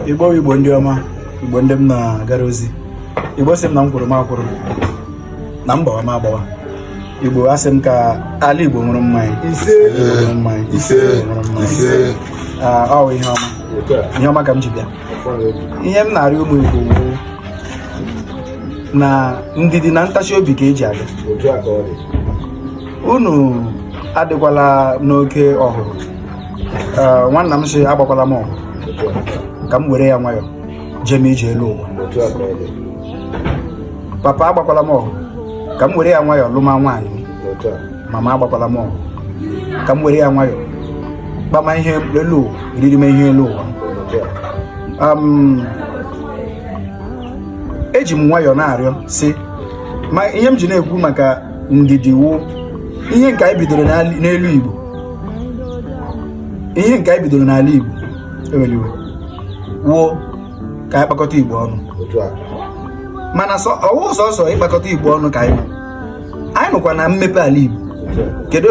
Igbo, Igbo ndị ọma, Igbo ndị m na-agara ozi, Igbo sị m na m kwuru m akwụrụ na m gbawa m agbawa. Igbo, asị m ka ala Igbo ṅụrụ mmanya. Ise. Igbo ṅụrụ mmanya. Ise. Igbo ṅụrụ mmanya. Ise. Ah, ọ wụ ihe ọma, ihe ọma ka m ji bịa. Ihe m na-arịọ ụmụ Igbo wụ na ndidi na ntachi obi ka eji aga. Otu a ka ọ dị. Unu adịkwala n'oke ọhụrụ. Ee, nwanna m sị agbakwala m ọhụrụ ka m were ya nwayọọ jee m ije elu ụwa. Otu a ka ọ dị. Papa, agbakwala m ọhụrụ ka m were ya nwayọọ lụma nwaanyị m. Otu a. Mama, agbakwala m ọhụrụ ka m were ya nwayọọ kpama ihe elu ụwa, riri m ihe elu ụwa. Otu a. Eji m nwayọọ na-arịọ si ma ihe m ji na-ekwu maka ndidi wụ ihe nke anyị bidoro n'elu Igbo, ihe nke anyị bidoro n'ala Igbo eweliwe wụ ka anyị kpakọta Igbo ọnụ. Otu a. Mana ọwụ sọsọ ịkpakọta Igbo ọnụ ka anyị nọ, anyị nọkwa na mmepe ala Igbo.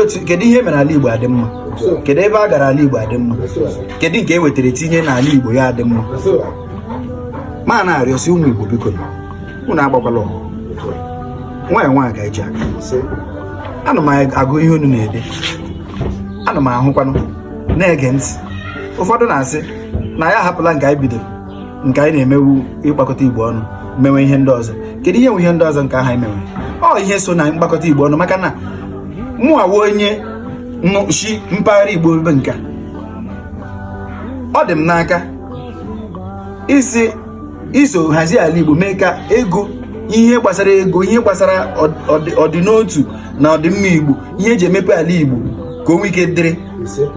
Otu a. Kedu ihe mere ala Igbo adị mma? Otu a. Kedu ebe a gara ala Igbo adị mma? Otu a. Kedu nke e wetara tinye n'ala Igbo ya adị mma? Otu a. Ma na-arịọsị ụmụ Igbo, biko, unu agbakwala ọgụ. Otu a. Nwayọọ nwayọọ ka eji aga. Ise. Ana m agụ ihe unu na-ede, ana m ahụkwanụ, na-ege ntị. Ụfọdụ na-asị na ya ahapụla nke anyị bidoro, nke anyị na-emewu, ịkpakọta Igbo ọnụ, mewe ihe ndị ọzọ. Kedu ihe nwe ihe ndị ọzọ nke ahụ anyị mewe? Ọ ihe so na mkpakọta Igbo ọnụ, maka na mụ awụ onye nọ si mpaghara Igbo ebe nke a. Ọ dị m n'aka isi iso hazie ala Igbo, mee ka ego, ihe gbasara ego, ihe gbasara ọdịnotu na ọdịmma Igbo, ihe eji emepe ala Igbo ka o nwee ike dịrị. Ise.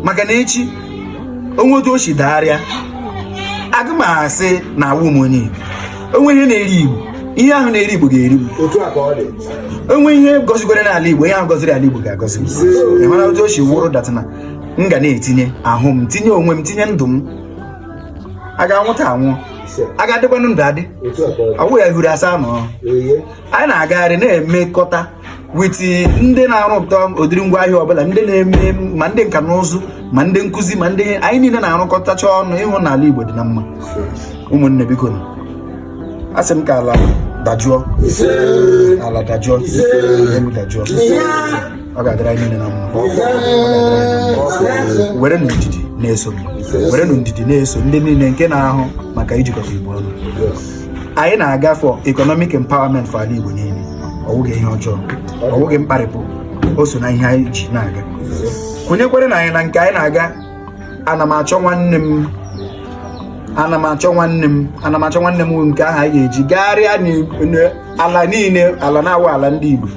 Maka na echi onwe otu o si dagharịa, agụ m asị na awụ m onye Igbo. Onwe ihe na-eri Igbo, ihe ahụ na-eri Igbo ga-eri m. Otu a ka ọ dị. Onwe ihe gọzikwere n'ala Igbo, ihe ahụ gọziri ala Igbo ga-agọzi m. Ị mara otu o si wụrụ datịna m ga na-etinye ahụ m, tinye onwe m, tinye ndụ m. A ga-anwụta anwụọ. Ise. A ga-adịkwanụ ndụ adị. Otu a ka ọ dị. Ọwụ ya huru asaa nọ. Oye. Anyị na-agagharị na-emekọta with ndị na-arụpụta ụdịrị ngwaahịa ọbụla, ndị na-eme ma ndị nka na ụzụ, ma ndị nkụzi, ma ndị anyị niile na-arụkọtacha ọnụ ịhụ na ala Igbo dị na mma. Ụmụnne, biko nụ, a sị m ka ala dajụọ. Ise. Ala dajụọ, elu dajụọ. Ọ ga-adịrị anyị niile na mma. Ọ ga-adịrị anyị na mma. Werenụ ndidi na-eso m, werenụ ndidi na-eso ndị niile nke na-ahụ maka ijikọta Igbo ọnụ. Anyị na-aga for economic empowerment for ala Igbo niile. Ọ wụghị ihe ọjọọ, ọ wụghị mkparịpụ, o so na ihe anyị ji na-aga. Kwenyekwere na anyị na nke anyị na-aga. Ana m achọ nwanne m, ana m achọ nwanne m, ana m achọ nwanne m, nke ahụ anyị ga-eji gagharịa n'ala niile, ala na-awụ ala ndị Igbo.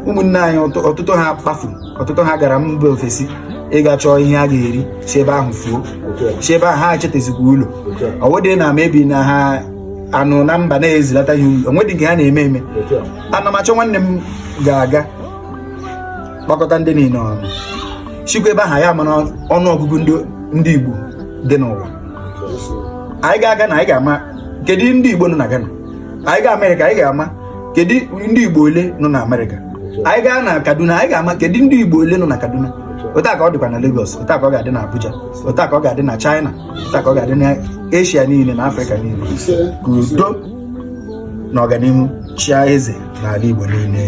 Ụmụnne anyị, ọtụtụ ha kpafuru, ọtụtụ ha gara mba ofesi ịga chọọ ihe a ga-eri, si ebe ahụ fuo, si ebe ahụ ha echetazikwa ụlọ. Ọwụdị na mebi na ha anụ na mba na-ezilata ihe ụlọ, onwedị nke ha na-eme eme. Ana m achọ nwanne m ga-aga kpakọta ndị niile ọnụ, chikwa ebe ahụ ya mara ọnụọgụgụ ndị Igbo dị n'ụwa. Anyị ga-aga na anyị ga-ama kedu ndị Igbo nọ na Ghana. Anyị ga Amerịka, anyị ga-ama kedu ndị Igbo ole nọ na Amerịka. Anyị gaa na Kaduna, anyị ga-ama kedu ndị Igbo ole nọ na Kaduna. Otu a ka ọ dịkwa na Lagos, otu a ka ọ ga-adị na Abuja, otu a ka ọ ga-adị na China, otu a ka ọ ga-adị na Asia niile na Afrịka niile, ka udo na ọganihu chia eze n'ala Igbo niile.